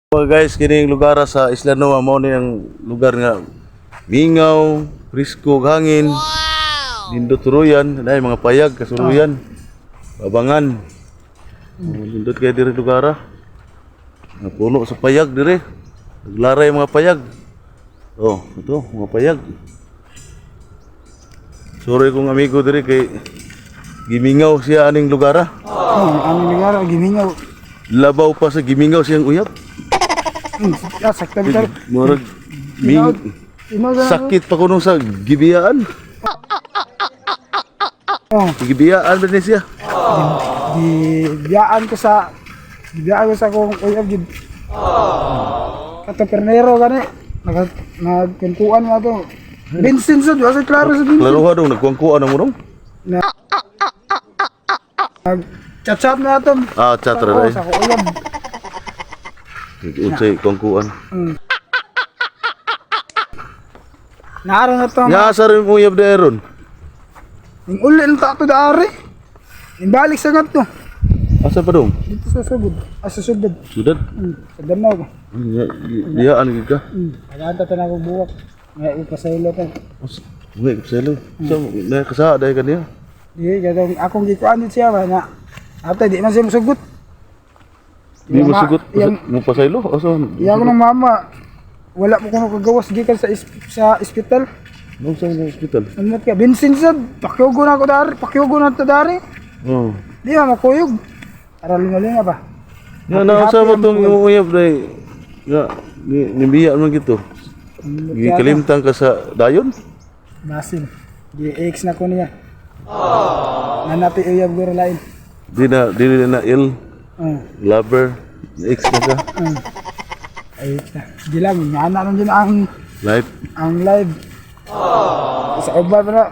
Mga guys, kini lugar sa Isla Noa, mao ni ang lugar nga mingaw, presko ug hangin. Wow. Nindot turuyan, dahil mga payag kasuruyan. Babangan. Oh, nindot kay diri lugar ah. Nga puno sa payag dire. Naglaray mga payag. Oh, ito mga payag. Sorry kong amigo dire kay gimingaw siya aning lugar ah. Oh, ang lugar gimingaw. Labaw pa sa gimingaw siyang uyab. Saktan ka. Murag ming Ino sakit pa kuno sa gibiyaan. Oh, Gibiyaan ba ni siya? di biyaan ko sa akong uyab gid. Kato pernero gani. Nag nagkunkuan nga to. Bensin sa wa sa klaro sa bensin. Klaruha dong nagkuangkuan ang urong. Na nag chat-chat na ato. Ah, chat ra Oo, dai. sa akong uyab. Unsay kuangkuan? Naara na to. Nga asa rin mo uyab dai ron? Ning uli na ta to daari. Imbalik sa ngadto. Asa pa dong? Dito sa sugod. Ah, sa sugod. Sudad. Sa Danau ba? Biyaan gid ka. Aganta ta na akong buwak. Nga ipasaylo ta. Ngay kuselo. So, na kasa dai kaniya. Di katong akong gikuan dit siya ba na. Ate di man siya musugot. Di mo Yung sugot yung- mo pasaylo asa? Iya ko ng mama. Wala mo kuno kagawas gikan sa sa ospital. Nung sa hospital. Ano ka bensin sad pakyugo na ako dari, pakyugo na to dari. Oh. Di man makuyog. Ara lingalinga ba? Nga na Happy usa mo ang tong imong uyab dai nga ni nibiya man gito. Gikalimtan ka sa dayon? Basin. Di ex na ko niya. Nanati uyab guro lain. Di na ill lover ex na ka. Ay, ex na. Di lang ngana lang din ang Life. ang live. Sa uban pa na,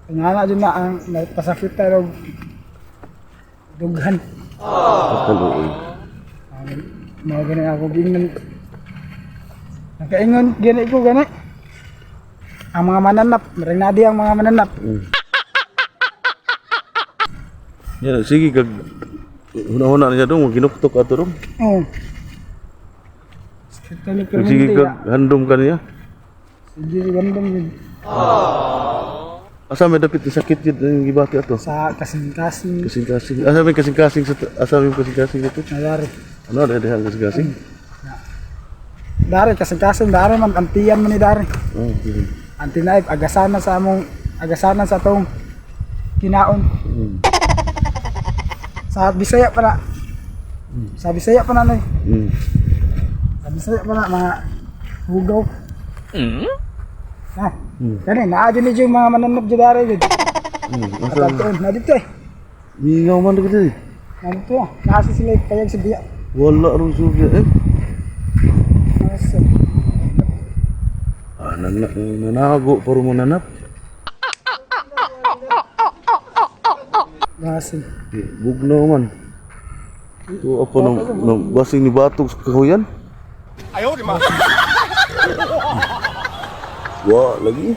ngana din na ang pasakit tayo dughan. Kaluoy. Mga gani ako gingnan. Nakaingon gani ko gani. Ang mga mananap, maring ang mga mananap. Yan, sige kag huna-huna niya dong ginuktok ato dong. Oo. Sige, Kag sige kag handom ka niya. Sige, gandam yun. Asa may dapit ni sakit yun ang gibati ato? Sa kasing-kasing. Kasing-kasing. Asa may kasing-kasing sa asa may kasing-kasing ato? Dari. Ano ada diha kasing-kasing? Dari, kasing-kasing. Dari man, antiyan man ni dari. Oh, sige. Anti naib, agasana sa among, agasana sa tong kinaon. Sa Bisaya pa na. Sa Bisaya pa na, noy. Sa Bisaya pa na, mga hugaw. Ah, kani, naa dyan ni yung mga mananap dyan dari. Dyan. Asa At na dito eh. mingaw man dito eh. Na dito ah. Nasa sila payag sa biya. Wala ron subi eh. Nasa. Ah, nanago paro mo nanap. Nasa. Eh, bugnaw man. Ito apa nang nang basing ni batok sa kahuyan? Ayaw di ma. Wa lagi.